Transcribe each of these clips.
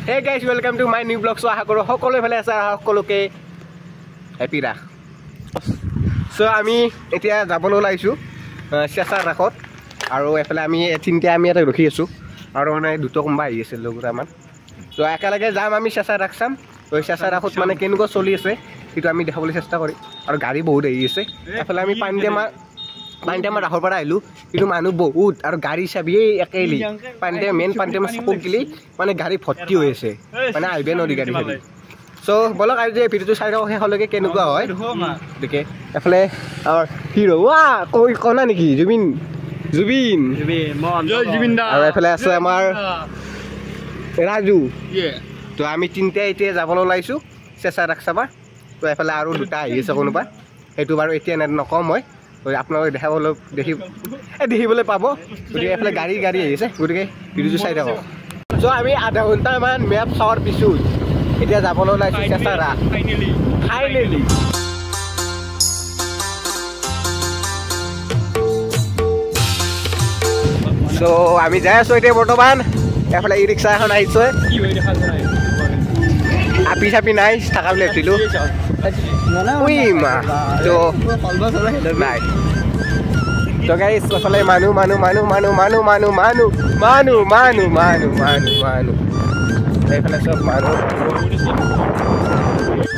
Hey guys, welcome to my new blog. So আশা কৰোঁ সকলোৱে ভালে আছে, সকলোকে হেপী ৰাস। চ' আমি এতিয়া যাবলৈ ওলাইছোঁ চেঁচা ৰাসত, আৰু এফালে আমি তিনিটা আমি ইয়াতে ৰখি আছোঁ, আৰু মানে দুটা কোনোবা আহি আছে লগৰামান। ত' একেলগে যাম আমি চেঁচা ৰাস চাম। ত' চেঁচা ৰাসত মানে কেনেকুৱা চলি আছে সেইটো আমি দেখাবলৈ চেষ্টা কৰিম। আৰু গাড়ী বহুত আহি আছে। এফালে আমি পানীটেমা ৰাসৰ পৰা আহিলোঁ, কিন্তু মানুহ বহুত আৰু গাড়ী চাবিয়েই একেলি। পানীটেমা মেইন পানীটেমা চকুত গেলি মানে গাড়ী ভৰ্তি হৈ আছে, মানে আহিব নোৱাৰি গাড়ী চাবি। চ' বলক আজি এই ভিডিঅ'টো চাই থাকোঁ শেষলৈকে কেনেকুৱা হয়। গতিকে এফালে আমাৰ হিৰ' ৱা কৈ কনা নেকি জুবিন জুবিন জুবিন, আৰু এফালে আছে আমাৰ ৰাজু। তো আমি তিনিটাই এতিয়া যাবলৈ ওলাইছোঁ চেঁচা ৰাস চাবা। তো এফালে আৰু দুটা আহি আছে কোনোবা, সেইটো বাৰু এতিয়া নকওঁ মই, আপোনালোকে দেখাবলৈ দেখিবলৈ পাব। গতিকে এফালে গাড়ী গাড়ী আহিছে, গতিকে ভিডিঅ'টো চাই থাকক। চ' আমি আধা ঘণ্টামান মেপ চোৱাৰ পিছত এতিয়া যাবলৈ ওলাইছোঁ চেঁচা ৰাস ফাইনেলি। চ' আমি যাই আছোঁ এতিয়া বৰ্তমান। এফালে ই ৰিক্সা এখন আহিছে, আপি চাপি নাই থাকা বুলি ভাবিছিলোঁ। নাই তো গাইস, এফালে মানুহ মানুহ মানুহ মানুহ মানুহ মানুহ মানুহ মানুহ মানুহ মানুহ মানুহ মানুহ, এইফালে চব মানুহ।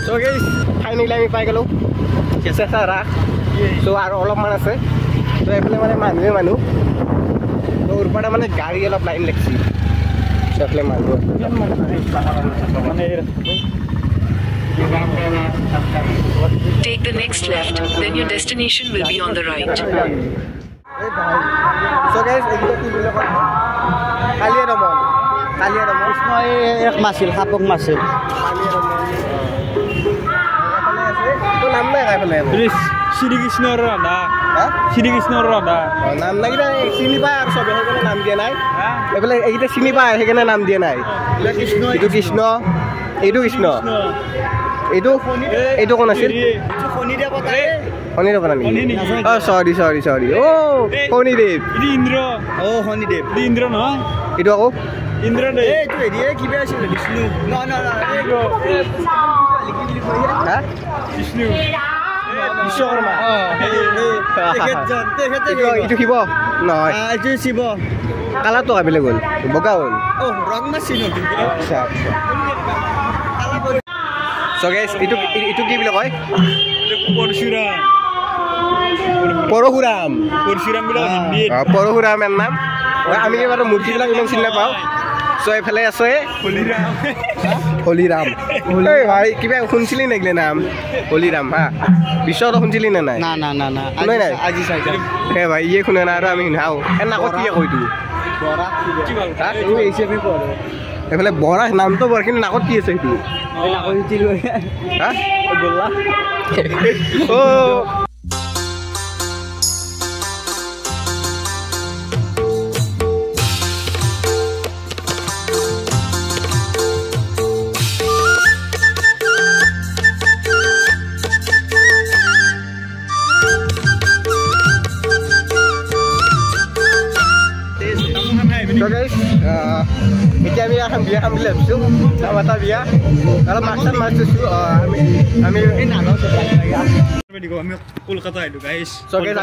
চ' গাইস ফাইনেলি আমি পাই গ'লোঁ চেঁচা ৰাস। চ' আৰু অলপমান আছে। ত' এইফালে মানে মানুহে মানুহ, ত' ওপৰতে মানে গাড়ী অলপ লাইন লাগছি। এইফালে মানুহ। Take the next left, then your destination will be on the right. So guys, এইটো কি বুলি কয়? কালিয়া দমন। কালিয়া দমন। কৃষ্ণই এক মাছিল, সাপক মাছিল। কালিয়া দমন। এফালে আছে। তো নাম নাই এফালে। শ্ৰীকৃষ্ণৰ ৰাধা। হা? শ্ৰীকৃষ্ণৰ ৰাধা। নাম নাই কিটা চিনি পায় আৰু চবে, সেইকাৰণে নাম দিয়া নাই। এইফালে এইকেইটা চিনি পায়, সেইকাৰণে নাম দিয়া নাই। এইটো কৃষ্ণ, এইটো কৃষ্ণ, এইটো এইটো কোন আছিল? শনিদেৱ নেকি? অ চৰি চৰি চৰি, অ' শনিদেৱ। ইন্দ্ৰ। অ' শনিদেৱ। ইন্দ্ৰ নহয় এইটো আকৌ ইন্দ্ৰ। এইটো হেৰি কিবা আছিল বিষ্ণু। বিষ্ণু বিশ্বকৰ্মা। এইটো শিৱ নহয়, এইটো শিৱ। কালাৰটো বেলেগ হ'ল, বগা হ'ল। ৰং মাছি। আচ্ছা আচ্ছা। So guys, এইটো এইটো কি বুলি কয়? পৰশুৰাম। পৰশুৰাম। পৰশুৰাম বুলি হিন্দীত। পৰশুৰাম এৰ নাম। আমি বাৰু মূৰ্তিবিলাক ইমান চিনি নাপাওঁ। চ' এইফালে আছে হলিৰাম। হলিৰাম। এই ভাই কিবা শুনছিলি নেকি নাম হলিৰাম? হা, বিশ্বত শুনছিলি নে নাই? না না না না, শুনাই নাই। আজি চাই। হে ভাই ইয়ে শুনে না আৰু আমি শুনাও। এ নাকত কি কয় এইটো? এইফালে বৰা নামটো বৰ, কিন্তু নাকত কি আছে সেইটো? এতিয়া আমি এখন বিয়া খাম বুলি ভাবিছোঁ, এটা বিয়া। অলপ মাছ মাছ থৈছোঁ আমি। আমি কলকাতা আহিলোঁ গাইছ।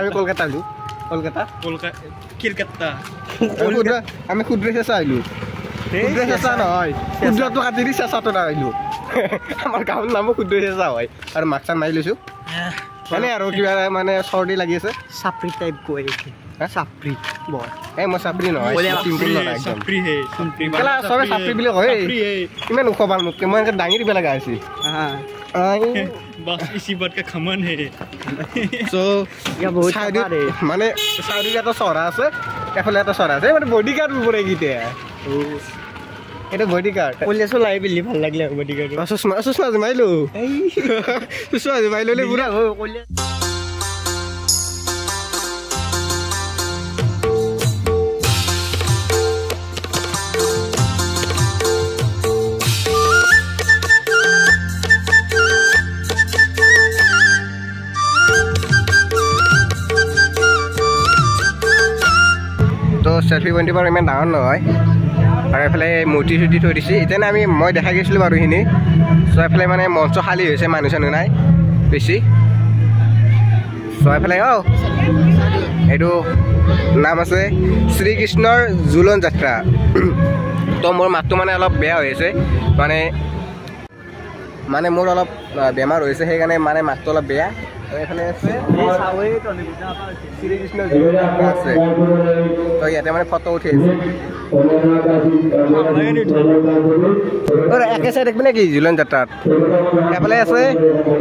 আমি কলকাতা আহিলোঁ। কলকাতা কলকাতা। আমি ক্ষুদ্ৰ চেঁচা আহিলোঁ। ক্ষুদ্ৰ চেঁচা নহয়, ক্ষুদ্ৰটো কাটি দি চেঁচাটো আহিলোঁ। আমাৰ গাঁৱৰ নামো ক্ষুদ্ৰ চেঁচা হয়। আৰু মাছ চান মাৰি লৈছোঁ মানে, আৰু কিবা মানে চৰ্দি লাগি আছে। চাপৰি টাইপ কৈ চাপৰি বৰ। এই মই চাপৰি নহয়, চিম্পুল ল'ৰা একদম। চবে চাপৰি বুলি কয়। ইমান ওখ ভাল মোতকে, মই এনেকে দাঙি দিব লগা হৈছে। মানে চাইডত এটা চৰা আছে, এফালে এটা চৰা আছে, মানে বডি গাৰ্ড ওপৰে এইকেইটা। এইটো বডি গাৰ্ড। চলাই পিন্ধি ভাল লাগিলে বডি গাৰ্ড। চশমা চশমা জমাইলো, চশমা জমাই ল'লে পুৰা। তো চেলফি পইণ্টটো বাৰু ইমান ডাঙৰ নহয়। আৰু এইফালে মূৰ্তি চূৰ্তি থৈ দিছে। এতিয়া আমি মই দেখা গৈছিলোঁ বাৰু এইখিনি। চ' এইফালে মানে মঞ্চ খালী হৈছে, মানুহ চানুহ নাই বেছি। চ' এইফালে এইটো নাম আছে শ্ৰীকৃষ্ণৰ জোলন যাত্ৰা। তো মোৰ মাতটো মানে অলপ বেয়া হৈ আছে, মানে মানে মোৰ অলপ বেমাৰ হৈছে, সেইকাৰণে মানে মাতটো অলপ বেয়া। এইফালে আছে শ্ৰীকৃষ্ণৰ জোলন যাত্ৰা আছে। তো ইয়াতে মানে ফটো উঠি আছে। একে চাই দেখবি নেকি জোলন যাত্ৰাত? এফালে আছে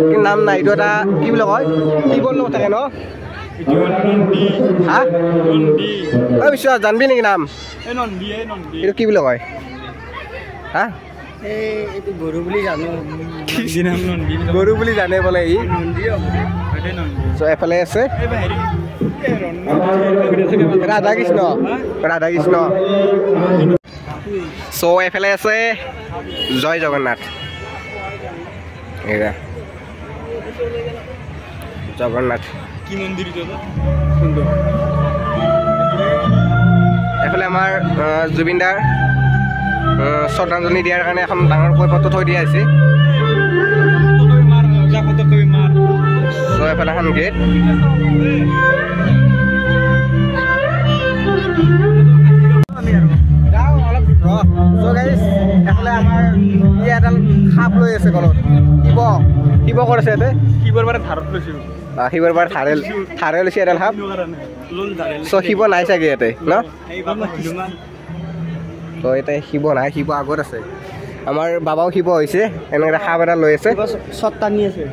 কি নাম নাই, এইটো এটা কি বুলি কয়, শিৱৰ লগত থাকে ন? হা অ বিশ্বাস জানবি নেকি নাম? এইটো কি বুলি কয়? হা এইটো গৰু বুলি জানো, গৰু বুলি জানে বোলে ই। এফালে আছে ৰাধা কৃষ্ণ, ৰাধা কৃষ্ণ। চ' এফালে আছে জয় জগন্নাথ, এয়া জগন্নাথ কি মন্দিৰ। এফালে আমাৰ জুবিনদাৰ শ্ৰদ্ধাঞ্জলি দিয়াৰ কাৰণে এখন ডাঙৰকৈ ফটো থৈ দিয়া হৈছে। চ' এফালে এখন গেট। এফালে আমাৰ এডাল সাপ লৈ আছে গলত, শিৱ শিৱ কৰিছে ইয়াতে। শিৱৰ বাৰে ধাৰত লৈছো, শিৱৰ বাৰ থাৰে লৈছে এডাল সাপ। চ' শিৱ নাই চাগে ইয়াতে ন? তো ইয়াতে শিৱ নাই, শিৱ আগত আছে। আমাৰ বাবাও শিৱ হৈছে, এনেকৈ সাপ এডাল লৈ আছে, টানি আছে।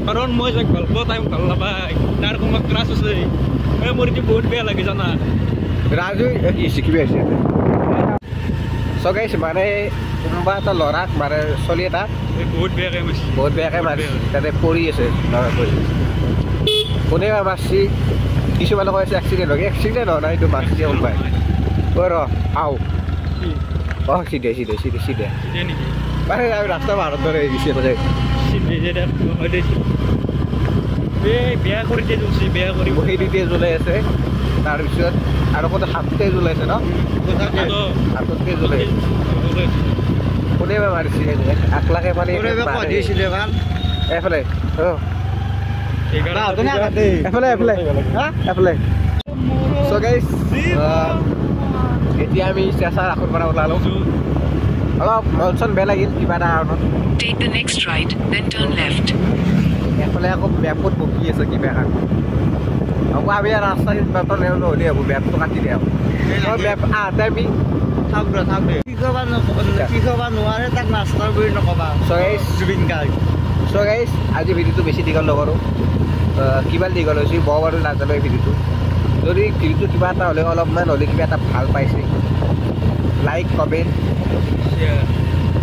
কাৰণ মই যাক ভাল পাওঁ তাই ভাল নাপায়, তাৰ কোনোবা ক্ৰাছ আছে, মোৰ এইটো বহুত বেয়া লাগে জানা। ৰাজু শিকিবি আছে। চ' গাইছ মানে কোনোবা এটা ল'ৰাক মানে ছোৱালী এটা বহুত বেয়াকৈ মাৰিছে, বহুত বেয়াকৈ মাৰিছে, তাতে পৰি আছে ল'ৰা পৰি। কোনে বা মাৰছি, কিছুমানে কৈ আছে এক্সিডেণ্ট হয়, এক্সিডেণ্ট হোৱা নাই, এইটো মাৰছি কোনোবাই। অ' ৰ আও অ' চিধে চিধে চিধে চিধে মানে আমি ৰাস্তা পাহাৰৰ দৰে হৈ গৈছে। বেয়া কৰি বেয়া কৰি সেই তেজ ওলাই আছে। তাৰপিছত আৰু ক'ত হাত তেজ ওলাইছে ন? হাতত তেজ ওলাই। কোনে বা মাৰিছে আকলাকে পানী এফালে এফালে এফালে এফালে। চ' গাইছ এতিয়া আমি চেঁচা ৰাসৰ পৰা ওলালোঁ। অলপ মন চন বেয়া লাগিল কিবা এটা কাৰণত। Take the next right, then turn left. এফালে আকৌ মেপত বকি আছে কিবা এখন। আকৌ আমি ৰাস্তা নহ'লে হ'ব, মেপটো কাটি দিয়া হ'ব। মেপ আহোঁতে আমি থাক থাক কি ক'বা নোৱাৰে তাক মাষ্টাৰ বুলি নক'বা। চ' গাইছ জুবিন গাৰ্গ। চ' গাইছ আজি ভিডিঅ'টো বেছি দীঘল নকৰোঁ, কিমান দীঘল হৈছে বৰ বাৰু নাজানো। এই ভিডিঅ'টো যদি ভিডিঅ'টো কিবা এটা হ'লেও অলপমান হ'লে কিবা এটা ভাল পাইছে, লাইক কমেণ্ট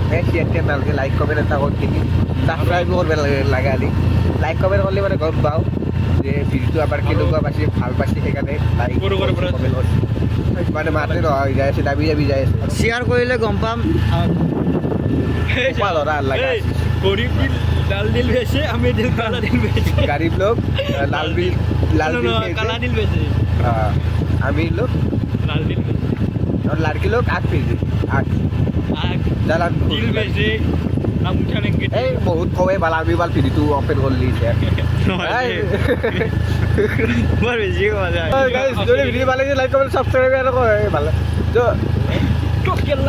শ্বেয়াৰ টেয়াৰ নালাগে, লাইক কমেণ্ট এটা কৰি দিবি, ছাবস্ক্ৰাইবো কৰিব লাগে। আলি লাইক কমেণ্ট কৰিলে মানে গম পাওঁ যে ভিডিঅ'টো আমাৰ কেনেকুৱা পাইছে, ভাল পাইছে, সেইকাৰণে লাইক কমেণ্ট কৰিছে। মানে মাতে নহা হৈ যাই আছে, দাবি দাবি যাই আছে। শ্বেয়াৰ কৰিলে গম পাম। গৰীব লোক লাল বিল লাল বিল আমিৰ লোক লাল দিল और लड़की लोग आग पी आग आग दिल बेचे हम उठाने এই বহুত কৱে বাল আমি বাল ভিডিঅ'টো অপেন কৰি দিছে। বৰ বেছি কোৱা যায়। গাইস যদি ভিডিঅ ভাল লাগিছে লাইক কমেন্ট সাবস্ক্ৰাইব আৰু ভাল তো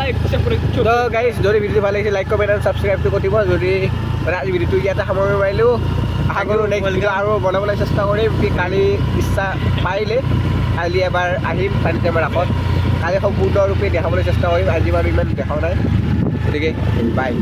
লাইক সাবস্ক্ৰাইব। তো গাইস যদি ভিডিঅ ভাল লাগিছে লাইক কমেন্ট আৰু সাবস্ক্ৰাইবটো কৰি দিব। যদি মানে আজি ভিডিঅ'টো ইয়াতে সামৰিব পাৰিলোঁ, আশা কৰোঁ নেক্সট ভিডিঅ' আৰু বনাবলৈ চেষ্টা কৰিম। কি কালি ইচ্ছা পাৰিলে কালি এবাৰ আহিম পানীটেমাৰ ৰাসত, কালি সম্পূৰ্ণৰূপে দেখাবলৈ চেষ্টা কৰিম। আজি বাৰু ইমান দেখাও নাই, গতিকে বাই।